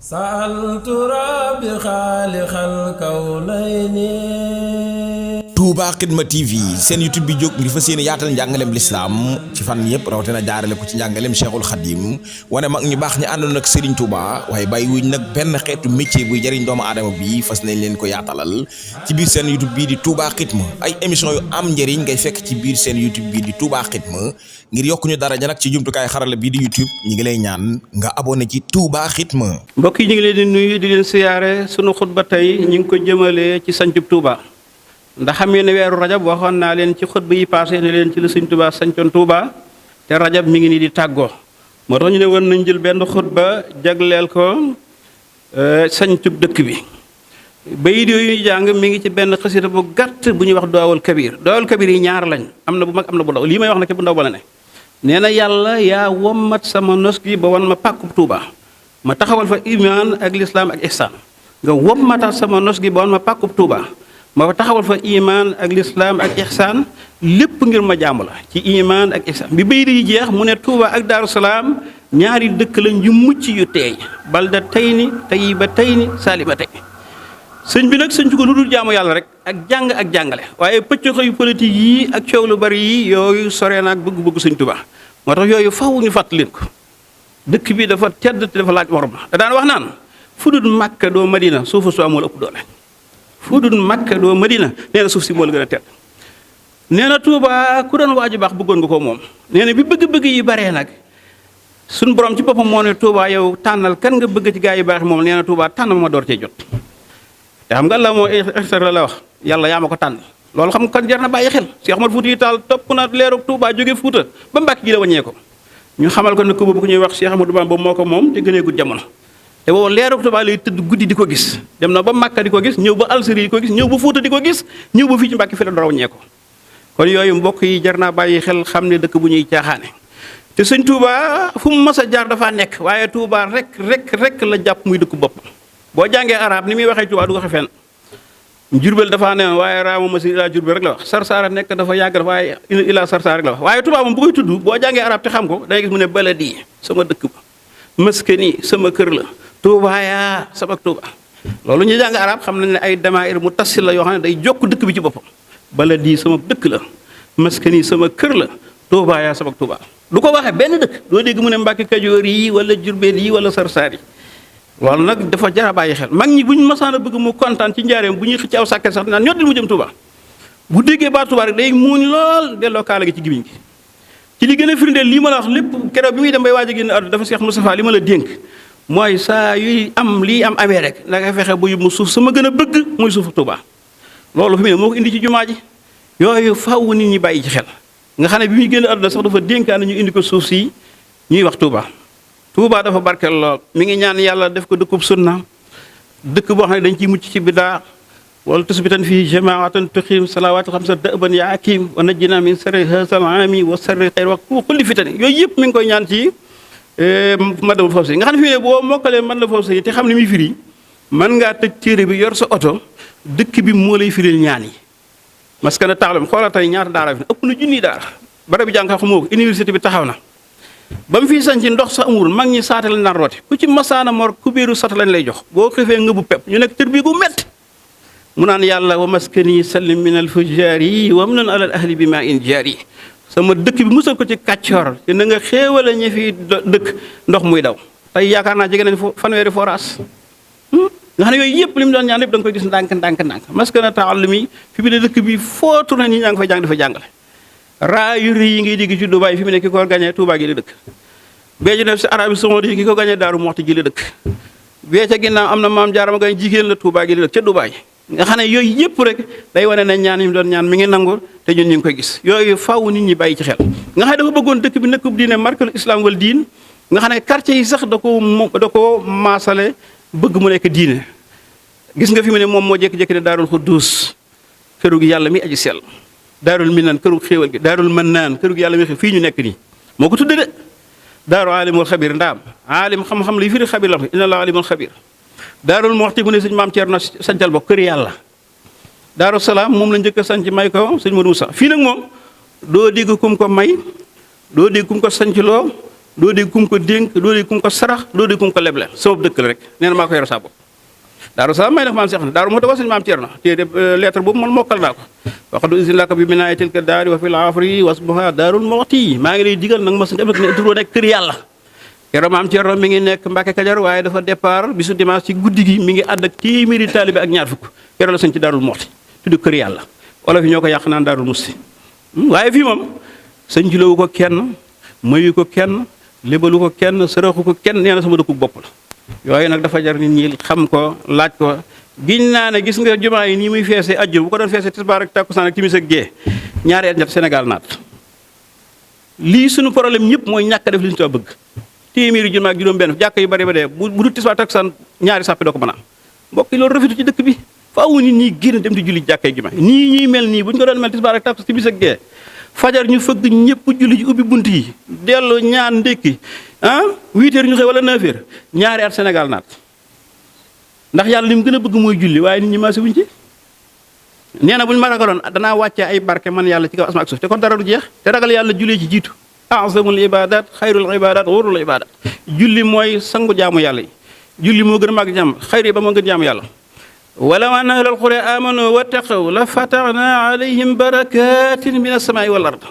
سألت ربي خالق الكونين. Touba Xidma TV seen YouTube bi jóg ngir fas yéene yaatal njàngaleem lislaam ci fan yëpp rawatina jaarale ko ci njàngaleem Cheikhul Khadim wane mag ñu baax ñi àndoon ak Serigne Touba waaye bàyyi wuñ nag benn xeetu métier buy jëriñ doomu aadama bi fas nañ leen ko yaatalal ci biir seen YouTube bii di Touba Xidma ay émission yu am njëriñ ngay fekk ci biir seen YouTube bii di Touba Xidma ngir yokku ñu daraja nag ci jumtukaay xarala bii di YouTube ñi ngi lay ñaan nga abonné ci Touba Xidma. mbokk yi ñu ngi leen di nuyu di leen siyaare sunu xutba tey ñu ngi ko jëmalee ci sancub Touba. ndax xam ngeen ne weeru rajab waxoon naa leen ci xutba yi passé ne leen ci la Sëñ Touba sancoon Touba te rajab mi ngi nii di tàggoo moo tax ñu ne war nañ jël benn xutba jagleel ko sancub dëkk bi. bayit yooyu ñu jàng mi ngi ci benn xasida bu gàtt bu ñuy wax doawal kabir yi ñaar lañ am na bu mag am na bu ndaw lii may wax na ci bu ndaw ba la ne. nee na yàlla yaa wommat sama nos gi ba wan ma pàkkub Touba ma taxawal fa iman ak lislaam ak ihsaan nga wommataat sama nos gi ba wan ma pàkkub Touba. ma taxawal fa iman ak lislaam ak ihsaan lépp ngir ma jaamu la ci iman ak ihsaan bi bayit yi jeex mu ne Touba ak Daaru Salaam ñaari dëkk lañ yu mucc yu teey balda tayni tayyiba tayni saalima tey sëñ bi nag sëñ ci ko lu dul jaamu yàlla rek ak jàng ak jàngale waaye pëcc yu politique yi ak coow lu bari yi yooyu sore naag bëgg-bëgg sëñ Touba moo tax yooyu faw ñu fàttali leen ko dëkk bi dafa tedd te dafa laaj worma da daan wax naan fu dul Makka doo Madina suufu su amul ëpp doole fu dul Makka doo Madina nee na suuf si moo la gën a tedd nee na Touba ku doon waaju baax bëggoon nga ko moom nee na bi bëgg-bëgg yi baree nag suñ borom ci boppam moo ne Touba yow tànnal kan nga bëgg ci gaa yu baax moom nee na Touba tànn ma door cee jot te xam nga Allah moo extra la wax yàlla yaa ma ko tànn loolu xam nga kan jar na bàyyi xel Cheikh Ahmad Fouti Tall topp na leeru Touba jóge Fuuta ba Mbàkke gi la wàññee ko ñu xamal ko ne ko boobu ku ñuy wax Cheikh Ahmadou Bamba moo ko moom te gënee gudd jamono te boobu leeru Touba lay tëdd guddi di ko gis dem na ba Makka di ko gis ñëw ba Algérie di ko gis ñëw ba Fuuta di ko gis ñëw ba fii ci Mbàkke fi la dara ñee ko kon yooyu mbokk yi jar naa bàyyi xel xam ne dëkk bu ñuy caaxaane te sëñ Touba fu mu mas a jaar dafaa nekk waaye Touba rek la jàpp muy dëkk bopp boo jàngee arab ni muy waxee Touba du ko waxee fenn Jurbel dafaa ne waaye raama masi ilaa Jurbel rek la wax Sarsara nekk dafa yàgg dafa waaye ilaa Sarsara rek la wax waaye Touba moom bu koy tudd boo jàngee arab te xam ko day gis mu ne baladi sama dëkk ba maskani sama kër la Touba yaa sabak Touba loolu ñu jàng arab xam nañ ne ay damair mu tassil la yoo xam ne day jokk dëkk bi ci boppam bala di sama dëkk la maskani sama kër la Touba yaa sabak Touba du ko waxee benn dëkk doo dégg mu ne Mbàkke Kajoor yi wala Jurbel yi wala Sarsaar yi loolu nag dafa jar a bàyyi xel mag ñi bu ñu masaan a bëgg mu kontaan ci njaareem bu ñuy xëcc aw sàkket sax naan ñoddil mu jëm Touba bu déggee baa Touba rek day muuñ lool delloo kaala gi ci gimiñ gi ci li gën a firndeel lii ma la wax lépp keroog bi muy dem bay waaj a génn àdduna dafa Cheikh Moustapha li ma la dénk mooy saa yuy am lii am amee rek da ngay fexe bu yóbbu suuf sama gën a bëgg muy suufu Touba loolu fi mu ne moo ko indi ci jumaa ji yooyu faaw nit ñi bàyyi ci xel nga xam ne bi muy génn àdduna sax dafa dénkaane ñu indi ko suuf si ñuy wax Touba Touba dafa barkeel lool mi ngi ñaan yàlla def ko dëkkub sunna dëkk boo xam ne dañ ciy mucc ci bidaa wala tusbitan fii jamaatan tuqim salawaatu xamsa dëban yaa akim wa najjina min sarri hasal ami wa sarri xeyr wa kulli fitani yooyu yëpp mi ngi koy ñaan ci Matlabul Fawzayni nga xam ne fi ne boo mokkalee Matlabul Fawzayni te xam ne muy firi mën ngaa tëj téere bi yor sa oto dëkk bi moo lay firil ñaan yi parce que na taxalam xoolal tey ñaata daara fi ëpp na junniy daara bara bi jàng xamoo ko université bi taxaw na ba mu fii sañ ci ndox sa amul mag ñi saata lañ naan roote ku ci masaana mor ku béeru sata lañ lay jox boo xifee ngëbu pepp ñu nekk tër bi gu métti mu naan yàlla wa maskani sallim min al fujjaari wa amnan alal ahli bi ma in jaari sama dëkk bi musal ko ci kàccoor te na nga xéewale ñi fi dëkk ndox muy daw tey yaakaar naa jege nañ fanweeri forage nga xam ne yooyu yëpp li mu doon ñaan lépp da nga koy gis ndànk maskana taallumi fi mu ne dëkk bi footu na ñi ñaa ngi fay jàng dafa jàngale raayu rëy yi ngay dégg ci Dubaay fi mu ne ki ko gañee Touba gi la dëkk bee ci def si Arabie Saoudite ki ko gañee Daaru Muxti gi la dëkk bee ca ginnaaw am na maam jaarama gañ jigéen la Touba gi la dëkk ca Dubaay nga xam ne yooyu yëpp rek day wane ne ñaan yi mu doon ñaan mi ngi nangu te ñun ñu ngi koy gis yooyu faaw nit ñi bàyyi ci xel nga xam ne dafa bëggoon dëkk bi nekkub diine markal islam wal diin nga xam ne quartier yi sax da ko maasale bëgg mu nekk diine gis nga fi mu ne moom moo jékki-jékki ne Daarul Xuddus këru gi yàlla mi aji sell daarul minan këru xéewal gi daarul mannaan këru gi yàlla mi fii ñu nekk nii moo ko tudde de daaru alimul xabir ndaam alim xam-xam lay firi xabir la inna la alimul xabir Daarul Muxti mu ne sëñ maam Thierno sancal bokk kër yàlla Daaru Salaam moom la njëkk a sanc may ko sëñ Modou Moussa fii nag moom doo dégg kum ko may doo dégg kum ko sancloo doo dégg kum ko dénk doo dégg kum ko sarax doo dégg kum ko leble sama dëkk la rek nee na maa ko yore saa bopp daaru salaam may def maam Seex na daaru moo tax sëñ maam Cerno te lettre boobu man mokkal naa ko waxadu isin laka bi minaay tilka daari wa fil afri wasbuha daarul moxti maa ngi lay digal nag ma sa def ne turoo nekk kër yàlla keroog maam Cerno mi ngi nekk Mbàkke Kajoor waaye dafa départ bisu dimanche ci guddi gi mi ngi ànd ak téeméeri taalibe ak ñaar fukk keroog la sëñ ci daarul moxti tudd kër yàlla wala fi ñoo ko yàq naan daarul musti waaye fii moom sëñ julewu ko kenn mayu ko kenn lébalu ko kenn saraxu ko kenn nee na sama dëkku bopp la yooyu nag dafa jar nit ñi xam ko laaj ko giñ naa ne gis nga jumaa yi nii muy feesee ajjur bu ko doon feesee tisbaar ak takkusaan ak timis ak gee ñaari at ñett Sénégal naat lii suñu problème ñëpp mooy ñàkk a def li ñu bëgg téeméeri jumaa ak juróom benn jàkk yu bari ba dee bu du tisbaar takkusaan ñaari sàppi doo ko mën a am mbokk yi loolu rafetu ci dëkk bi faaw nit ñi génn dem di julli jàkkay jumaa nii ñuy mel nii bu ñu ko doon mel tisbaar ak takkusaan timis ak gee fajar ñu fëgg ñëpp julli ji ubbi bunt yi dellu ñaan ndékki 8 heures ñu xëy wala 9 heures ñaari at Sénégal naat ndax yàlla li mu gën a bëgg mooy julli waaye nit ñi maase wuñ ci nee na bu ñu ma ragaloon danaa wàccee ay barke man yàlla ci kaw asmaa ak suuf te kon dara du jeex te ragal yàlla jullee ci jiitu azamul ibadat xayrul ibadat wóorul ibadat julli mooy sangu jaamu yàlla yi julli moo gën a màgg jàmm xayri ba moo gën jaamu yàlla walaw anna ahlal qura amanu wattaqaw la fataxna alayhim barakatin min as-samaa'i wal ard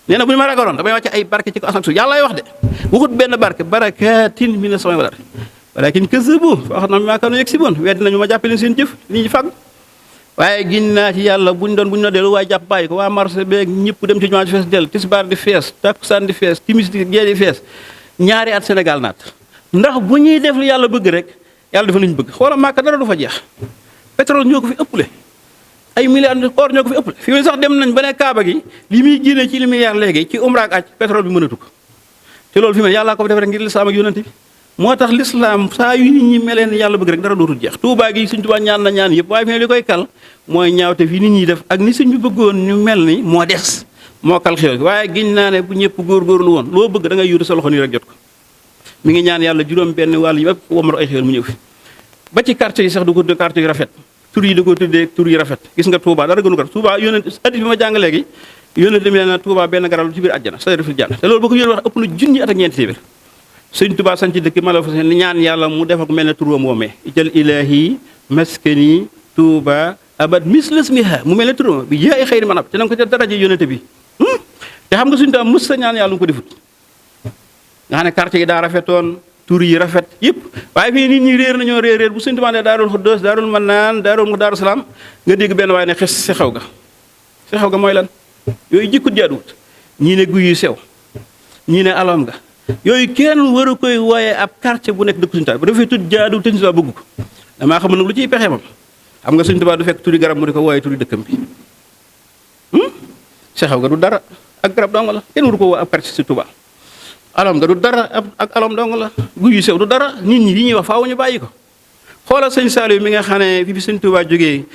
nee na bu ñu ma ragaloon damay wàcce ay barke ci ko asmaan suuf yàllaay wax de waxut benn barke barakatin min as-samaa'i wal ard walakin kazzabu fa axadnahum bimaa kaanu yaksibuun weddi nañu ma jàppe leen seen jëf li ñu fàgg waaye giñ naa ci yàlla buñ doon dellu waaye jàpp bàyyi ko waa marché beeg ñëpp dem ci jumaa di fees del tisbaar di fees takkusaan di fees timis di gee di fees ñaari at Sénégal naat ndax bu ñuy def li yàlla bëgg rek yàlla dafa lu ñu bëgg xoolal Màkka dara du fa jeex pétrole ñoo ko fi ëppale ay milliards or ñoo ko fi ëppale fi mu sax dem nañ ba ne Kaaba gi li muy génnee ci li milliards léegi ci umra ak aj pétrole bi mënatu ko te loolu fi mu ne yàllaa ko fi def rek ngir lislaam ak yonante bi moo tax lislaam saa yu nit ñi meleen yàlla bëgg rek dara dootul jeex Tuubaa gi Sëñ Tuubaa ñaan na ñaan yëpp waaye fi ne li koy kal mooy ñaawte fi nit ñi def ak ni sëñ bi bëggoon ñu mel ni moo des moo kal xew waaye giñ naa ne bu ñëpp góorgóorlu woon loo bëgg da ngay yuutu sa loxo nii rek jot ko mi ngi ñaan yàlla juróom benn wàll yëpp wamar ay xéwal mu ñëw fi ba ci quartier yi sax du ko tuddee quartier yu rafet tur yi da ko tuddee tur yi rafet gis nga Touba dara gënu ko Touba yónent addis bi ma jàng léegi yónent dem na Touba benn garab ci biir àjjana sa defil jànn te loolu boo ko yónent wax ëpp na junni at ak ñeenti téeméer sëñ Touba sañ ci dëkk mala fa seen ñaan yàlla mu def ak mel ne turam woomee jël ilahi maskani Touba abad mislasmiha mu mel ne turam bi jaay xëyri manab te nanga ko ca daraje yónent bi te xam nga suñu tam mës sa ñaan yàlla mu ko defut nga xam ne quartier yi daa rafetoon tur yi rafet yëpp waaye fii nit ñi réer nañoo réer bu suñu demandé daarul xuddoos daarul mannaan daarul salaam nga dégg benn waaye ne xes si xew ga mooy lan yooyu jikkut jaaduwut ñii ne guy yu sew ñii ne alom ga yooyu kenn waru koy wooye ab quartier bu nekk dëkk suñu tubaab bu dafay tudd jaaduwut te suñu tubaab bëgg ko damaa xamul nag lu ciy pexe moom xam nga suñu tubaab du fekk turi garab mu di ko wooye turi dëkkam bi si xew ga du dara ak garab dong la kenn waru ko woo ab quartier si tubaab alom nga du dara ak alom dong la guy yu sew du dara nit ñi yi ñuy wax faaw ñu bàyyi ko xoolal sëñ Saliou mi nga xam ne fi sëñ Touba jógee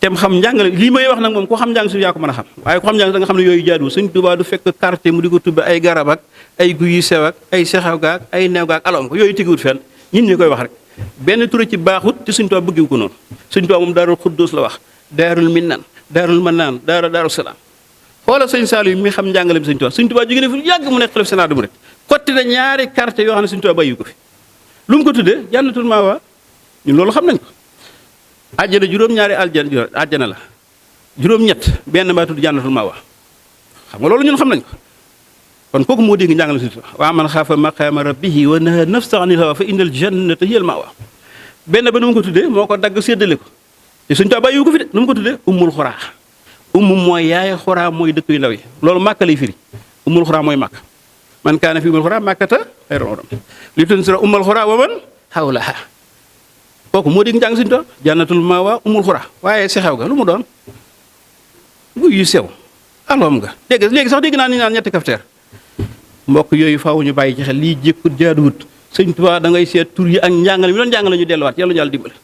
tem xam njàngale lii may wax nag moom ko xam njàng su yaa ko mën a xam waaye ko xam njàng da nga xam ne yooyu jaaduwul sëñ Touba du fekk quartier mu di ko tubbe ay garab ak ay guy yu sew ak ay sexew gaak ay neew gaak alom ko yooyu teguwut fenn ñun ñi koy wax rek benn tura ci baaxut te sëñ Touba bëggiwu ko noonu sëñ Touba moom daarul xuddoos la wax daarul minnan daarul mannaan daaru salaam xoolal sëñ Saliou mi xam njàngale bi sëñ Touba sëñ Touba jógee ne fu yàgg mu nekk xalif sénat mu rek kotti na ñaari quartier yoo xam ne Sëñ Tuubaa bàyyi ko fi lu mu ko tuddee jannatul maawa ñun loolu xam nañ ko àjjana juróom-ñaari àjjana la juróom-ñett benn baa tudd jannatul maawa xam nga loolu ñun xam nañ ko kon kooku moo dégg njàngale Sëñ Tuubaa wa man xaafa maqaama rabbihi wa nahaa nafsa anil hawa fa innal jannata hiyal maawa benn ba nu mu ko tuddee moo ko dagg séddale ko te Sëñ Tuubaa bàyyi ko fi de nu mu ko tuddee ummul xuraa mooy yaay xuraa mooy dëkk yu ndaw yi loolu màkka lay firi ummul xuraa mooy màkk man kaana fi ummul xuraa makkata xayru umra li tunzira ummul xuraa wa man hawlaha kooku moo dégg njàng Sëñ Tuubaa jannatul maawa ummul xuraa waaye si xew ga lu mu doon guy yu sew alom nga dégg léegi sax dégg naa ni naan ñetti kafteer mbokk yooyu faaw ñu bàyyi ci xel lii jékkut jaaduwut Sëñ Tuubaa da ngay seet tur yi ak njàngale mi doon njàngale ñu delluwaat yàlla ñu yàlla dimbale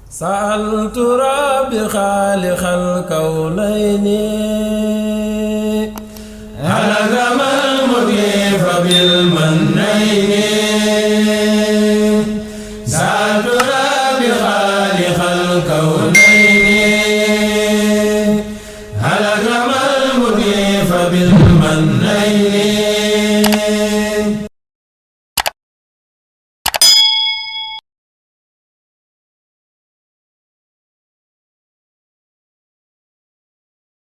sa'altu rabbi xaaliqal kawnayni بالمنين